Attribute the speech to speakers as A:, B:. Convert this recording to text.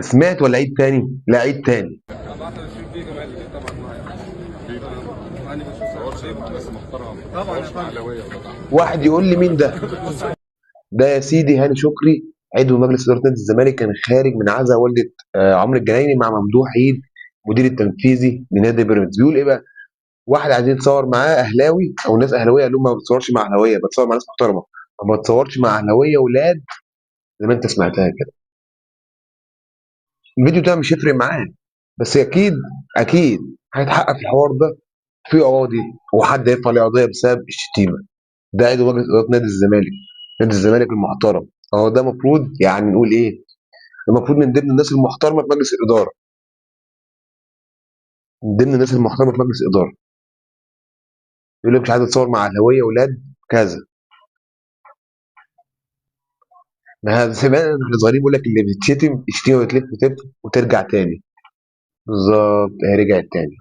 A: سمعت ولا عيد تاني؟ لا عيد تاني. واحد يقول لي مين ده؟ ده يا سيدي هاني شكري عضو مجلس ادارة نادي الزمالك، كان خارج من عزا والده عمرو الجنايني مع ممدوح عيد مدير التنفيذي لنادي بيراميدز. بيقول ايه بقى؟ واحد عايزين يتصور معاه اهلاوي او ناس اهلاويه، قال لهم ما بتصورش مع اهلاويه، بتصور مع ناس محترمه، ما بتصورش مع اهلاويه ولاد زي ما انت سمعتها كده. الفيديو ده مش هيفرق معاه، بس اكيد اكيد هيتحقق في الحوار ده في قواضي وحد هيرفع عليه قضية بسبب الشتيمة. ده عضو مجلس ادارة نادي الزمالك، نادي الزمالك المحترم، اهو ده المفروض يعني نقول ايه؟ المفروض من ضمن الناس المحترمة في مجلس الادارة، من ضمن الناس المحترمة في مجلس الادارة. يقول لك مش عايز اتصور مع اهلاويه ولاد كذا. ما زمان احنا صغيرين بيقول لك اللي بيتشتم الشتيمة بتلف وتلف وترجع تاني. بالظبط، هي رجعت تاني.